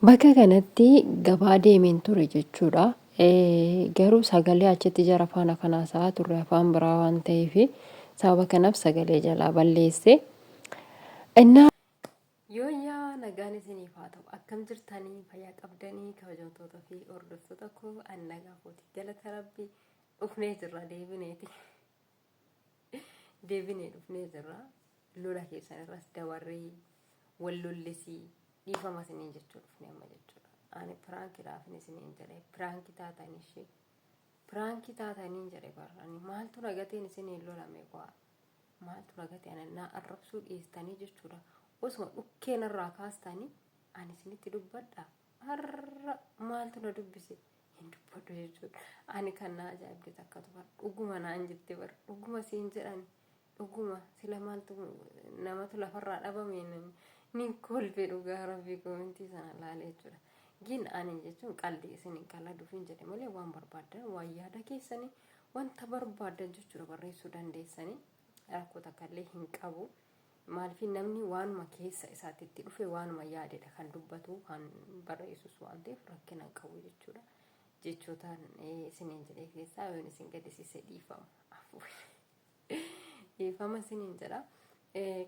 Bakka kanatti gabaa deemeen ture jechuudha. Garuu sagalee achitti jara faana kan haasa'aa turre afaan biraa waan ta'eef sababa kanaaf sagalee jalaa balleesse. Innaa Yooyyaa nagaan isiniif haa ta'u akkam jirtanii fayyaa qabdanii kabajamtoota fi hordoftoota koo an nagaa kooti galata rabbii dhufnee jirra deebineeti deebinee dhufnee jirra lola keessan irras dabarree wal lollesii dhiifama isiniin jechuu dhufne amma jechuudha. Ani piraankiidhaafin isiniin jedhe piraankii taatan ishee piraankii taataniin jedhe bara ani maaltu nagateen isiniin lolame kuwaa maaltu nagate ana naa arrabsuu dhiistanii jechuudha. Osuma dhukkee narraa kaastanii ani isinitti dubbadha har'a maaltu na dubbise hin dubbadhu jechuudha. Ani kan na ajaa'ibde takkatu bar dhuguma naan jette bar dhuguma siin jedhani Dhuguma sila maaltu namatu lafarraa dhabame ni kolfe dhugaa rabbii koomentii sana laalee jechuudha. Gin ani jechuun qaldi isin hin qalladuufin jedhe malee waan barbaaddan waan yaada keessanii wanta barbaaddan jechuudha barreessuu dandeessanii rakkoo takka illee hin qabu. Maaliif namni waanuma keessa isaatti itti dhufe waanuma yaadedha kan dubbatu kan barreessus waan ta'eef rakkina hin qabu jechuudha. Jechootaan isiniin jedhee keessaa yoon isin gaddisiise dhiifama. Afuuf. Dhiifama isiniin jedha.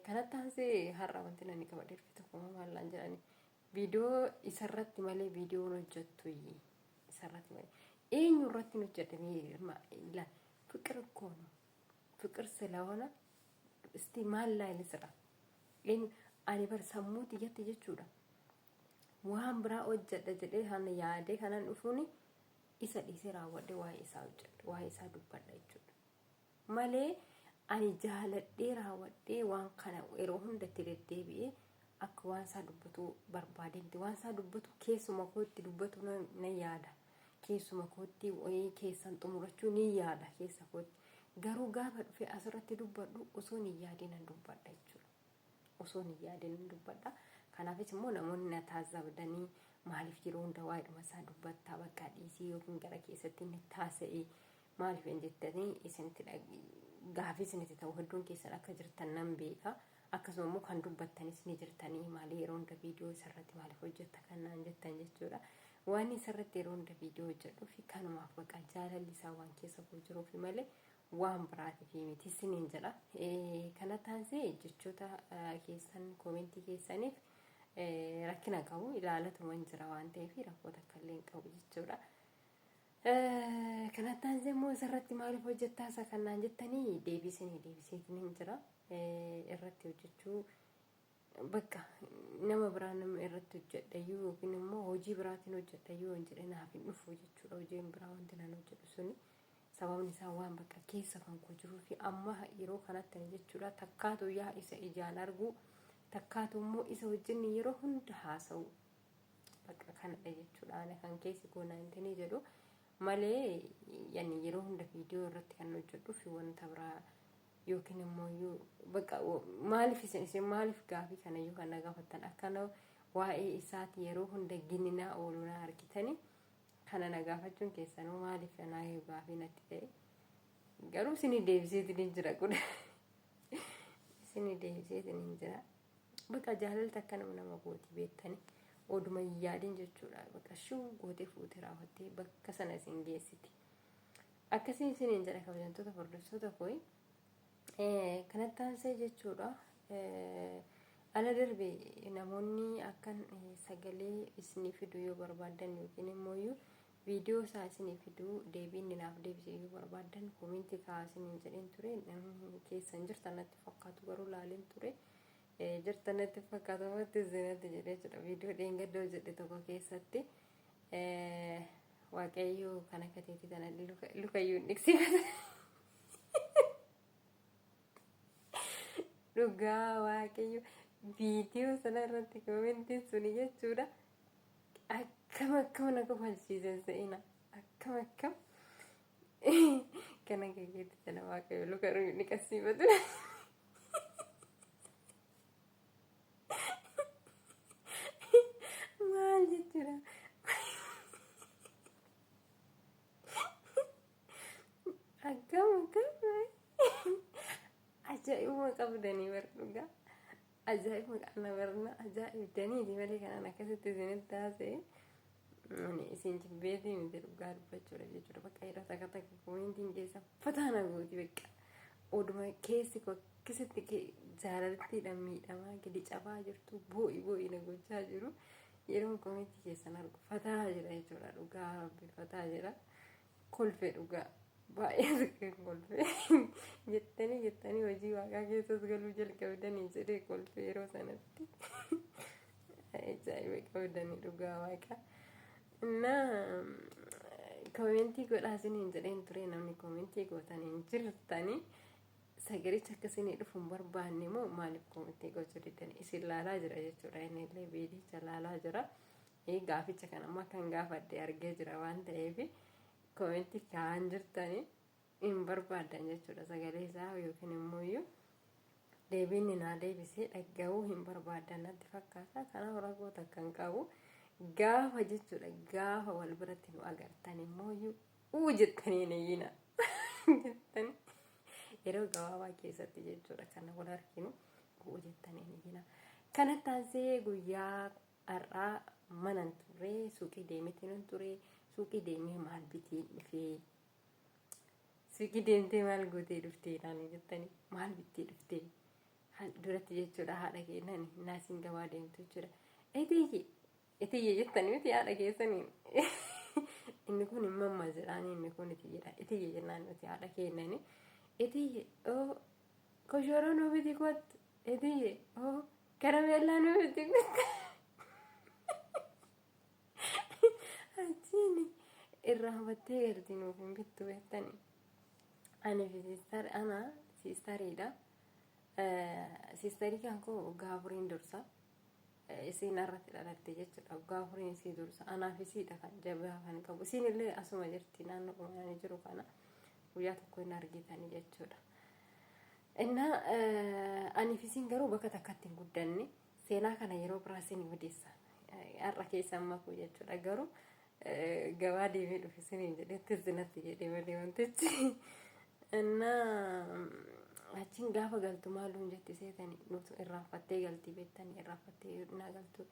Kanatti aansee har'a wanti namni qabadhee dhufe tokko maallaan jedhani. Viidiyoo isarratti malee viidiyoon hojjettu isarratti malee. Eenyu irratti hojjedhe ilaal. Fiqir እኮ ነው ፍቅር ስለሆነ እስቲ ማን ላይ ልስራ eenyu ani bar sammuu tiyyatti jechuudha waan biraa hojjedha jedhee kan yaadee kanan dhufuuni isa dhiisee raawwadhe waa'ee isaa hojjedha waa'ee isaa dubbadha jechuudha malee ani jaaladhee raawwadhee waan kana yeroo hunda itti deddeebi'ee akka waan isaa dubbatu barbaadee miti. Waan isaa dubbatu keessuma kootti dubbatu nan yaada. Keessuma kootti wayii keessan xumurachuu ni yaada keessa kootti. Garuu gaafa dhufee asirratti dubbadhu osoo hin yaadiin nan dubbadha jechuudha. Osoo hin yaadiin nan dubbadha. Kanaafis immoo namoonni na taazabdanii maaliif yeroo hunda waa'eedhuma isaa dubbattaa bakka dhiisii yookiin gara keessatti inni taasa'ee Maaliif hin jettanii isinitti gaafii isinitti ta'u hedduun keessan akka jirtan nan beeka. Akkasuma immoo kan dubbattanis ni jirtanii maali yeroo hunda viidiyoo isarratti maaliif hojjetta kan naan jettan jechuudha. Waan isarratti yeroo hunda viidiyoo hojjedhuuf kanumaaf baqa jaalalli isaa waan keessa koo jiruuf malee waan biraatiif miti isiniin jedha. Kana taansee jechoota keessan koomentii keessaniif rakkina qabu ilaalatuman jira waan ta'eef rakkoo takka illee hin qabu jechuudha. Kanatti aansee immoo isarratti maaliif hojjettaa isa kan naan jettanii deebii isinii deebiseetiin hin jira. Irratti hojjechuu bakka nama biraa nama irratti hojjedhayyuu yookiin immoo hojii biraatiin hojjedhayyuu hin jedhe naaf hin dhufu jechuudha. Hojiin biraa wanti naan hojjedhu suni sababni isaa waan bakka keessa kan koo jiruu fi amma yeroo kanatti jechuudha takkaatu yaa isa ijaan arguu takkaatu immoo isa wajjin yeroo hunda haasa'u bakka kanadha jechuudha. Ana kan keessi koo naantinii jedhu malee yani yeroo hunda viidiyoo irratti kan hojjedhu fi wanta biraa yookiin immoo iyyuu bakka maaliif isin isin maaliif gaafii kana iyyuu kan na gaafattan akkana waa'ee isaati yeroo hunda gininaa ooluu na argitanii kana na gaafachuun keessanuu maaliif anaa gaafii natti ta'e garuu isinii deebiseetiin jira kun isinii deebiseetiin jira. Baqa jaalalti akkanuma nama gooti beektani. Oduma hin yaadin jechuudha. Baqa shuu gootee fuutee raawwattee bakka sana isin geessiti. Akkasiin isiniin jedha kabajamtoota hordoftoota kooyi. Kanatti aansee jechuudha. Ala darbe namoonni akkan sagalee isinii fidu yoo barbaaddan yookiin immoo viidiyoo isaa isinii fidu deebii inni naaf deebise yoo barbaaddan koomentii kaa'aa isiniin jedheen ture. Namni keessan jirtan natti fakkaatu garuu laaleen ture. Jirtan natti fakkaatu ammatti isinatti jedhee jira viidiyoo dheengadda hojjedhe tokko keessatti. Waaqayyo kan akka teetii tana lukayyuu hin dhiqsiifata. Dhugaa waaqayyo viidiyoo sana irratti koomentiin suni jechuudha. Akkam akkam na kofalchiisan se'ina. Akkam akkam. Kana keetti sana waaqayyo luka ni qasiifatu. Maal jechuudha? Akkam akkam. Ajaa'ibuma qabdanii bar dhugaa. Ajaa'iba kana barna ajaa'ibdaniiti malee kanaan akkasitti isinitti haasa'e. Ani isin jibbeetii miti dhugaa dubbachuudha jechuudha. Bakka yeroo takka takka koomentiin keessa fataa na gooti bakka. Oduma keessi koo akkasitti jaalaltiidhaan miidhamaa gadi cabaa jirtu boo'i boo'i na gochaa jiru. Yeroon koomentii keessan argu fataa jira jechuudha. Dhugaa rabbi fataa jira. Kolfe dhugaa. Baay'ee tokko kolfe. Jettanii jettanii hojii waaqaa keessas galuu jalqabdanii jedhee kolfe yeroo sanatti. Ajaa'iba qabdanii dhugaa waaqaa. Innaa koomentii godhaa isiniin jedheen ture namni koomentii gootan hin jirtanii sagalicha akka isinii dhufu hin barbaanne moo maaliif koomentii gochuu diddan isin laalaa jira jechuudha inni illee viidicha laalaa jira. Gaaficha kana ammoo akkan gaafadhe argee jira waan ta'eef koomentii kaa'an jirtanii hin barbaadan jechuudha sagalee isaa yookiin immoo iyyuu deebiin naa deebisee dhaga'uu hin barbaadan natti fakkaata. Kanaaf rakkoo takka hin qabu. Gaafa jechuudha gaafa wal biratti nu agartan immoo iyyuu uu jettanii hin iyyina jettanii yeroo gabaabaa keessatti jechuudha kan wal arginu uu jettanii hin iyyina. Kanatti aansee guyyaa har'aa manan ture suuqii deemeetiin hin ture suuqii deemee maal bitee dhufee suuqii deemtee maal gootee dhuftee naan jettanii maal bittee dhuftee duratti jechuudha haadha keenan naasiin gabaa deemtu jechuudha. Etiyye etiyye jettanii miti haadha keessaniin inni kun hin mamma jedhaan inni kun etiyyeedha etiyye jennaan nuti haadha keenani etiyye oo koshoroo nuu biti kottu etiyye oo karameellaa nuu biti kottu achiin irraanfattee galti nuuf hin bittu beektanii ani fi siistar ana siistariidha. Siistarii kan koo waggaa afuriin dursa. Isiin irratti dhalatte jechuudha. Waggaa afuriin isii dursa. Anaaf isiidha kan jabaa kan qabu. Isiin illee asuma jirti naannoo ani jiru kana guyyaa tokko hin argitani jechuudha. Innaa aniif isiin garuu bakka takkatti hin guddanne. Seenaa kana yeroo biraa isin odeessa. Har'a keessa makuu jechuudha. Garuu gabaa deemee dhufe isiniin jedhee tizinatti jedhee malee wantichi. Innaa achiin gaafa galtu maaluun jetti seetani nutu irraanfattee galti beektanii irraanfattee naa galtu.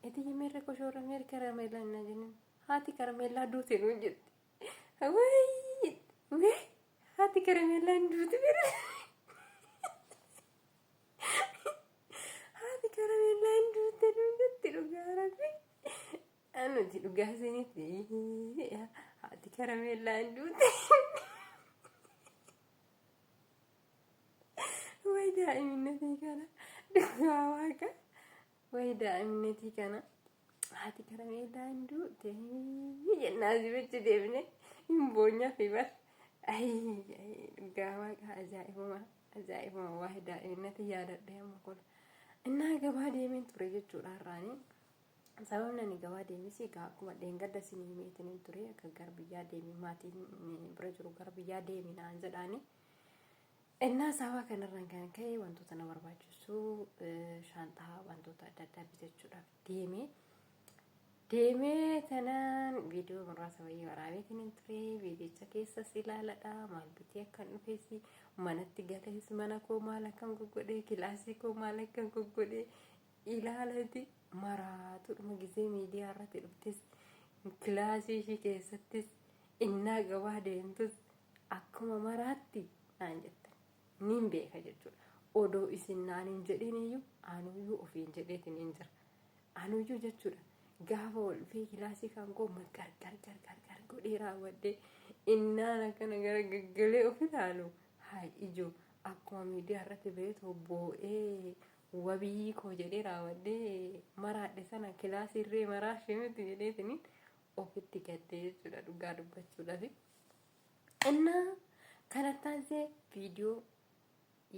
Etiyye meerre koshoorra meerre karameellaa innaa jennuun haati karameellaa duute nuun jetti. Wayi wayi haati karameellaa hin duute bira. Haati karameellaa hin duute nuun jetti dhugaa rabbi. Nuti dhugaa isinitti haati karameellaa hin duute. Way daa'imnatii kana dhugaa waaqa. Way daa'imnatii kana haati karameellaa hin duute jennaa sibichi deemne hin boonyaa fi bar. Dhugaa waaqa ajaa'ibuma ajaa'ibuma waa'ee daa'imnatii yaadadhee amma kun. Innaa gabaa deemeen ture jechuudha har'aanii. Sababni ani gabaa deemes egaa akkuma dheengadda isin himeetiin ture akka gara biyyaa deemi maatiin bira jiru gara biyyaa deemi naan jedhaani. Innaa sababa kanarraan kan ka'e wantoota na barbaachisu shaanxaa wantoota adda addaa bitachuudhaaf deeme. Deemee tanaan viidiyoo muraasa wayii waraabeetiin ture viidiyicha keessas ilaaladha maal bitee akkan dhufes manatti galees mana koo maal akkan goggodhe kilaasii koo maal akkan goggodhe ilaalati maraatudhuma gizee miidiyaa irratti dhuftes kilaasii ishii keessattis innaa gabaa deemtus akkuma maraatti naan jette niin beeka jechuudha. Odoo isin naan hin jedhin iyyuu anuyyuu ofiin jedheetiin hin jira. Anuyyuu jechuudha gaafa ol dhufee kilaasii kan koo qarqar qarqar qar godhee raawwadhee innaan akkana gara gaggalee of ilaalu haa ijoo akkuma miidiyaa irratti beetu boo'ee wabii koo jedhee raawwadhee maraadhe sana kilaasii irree maraashee miti jedheetiniin ofitti gaddee jechuudha dhugaa dubbachuudhaaf. Innaa kanatti aansee viidiyoo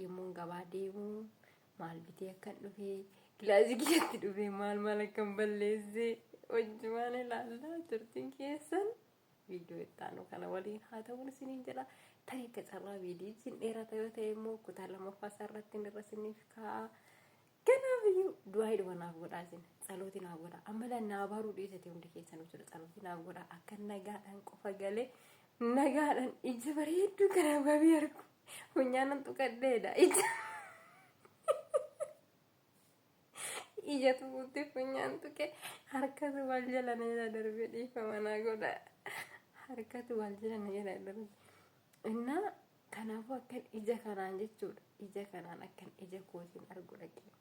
yommuun gabaa deemu maal bitee akkan dhufee kilaasii kiyyatti dhufee maal maal akkan balleessee hojjumaan ilaallaa turtiin keessan viidiyoo itti aanu kana waliin haa ta'uun isiniin jedha. Tarii akka carraa viidiyichi hin dheerata yoo ta'e immoo kutaa lammaffaa isaa irratti irra isiniif kaa'a. Kanaaf iyyuu du'aa hidhuma naaf godhaa isin tsalooti naaf godhaa. Amma lannaa baruu dhiisate hundi keessan jechuudha tsalooti naaf godhaa akka nagaadhaan qofa galee nagaadhaan ija bareedduu kana wabii argu. Funyaanan tuqadheedha ija. Ijatu guutti funyaan tuqe, harkatu wal jala na jala darbe, dhiifama naa godha. Harkatu wal jala na jala darbe. Innaa kanaafuu akkan ija kanaan jechuudha. Ija kanaan akkan ija kootiin argu dhaqee.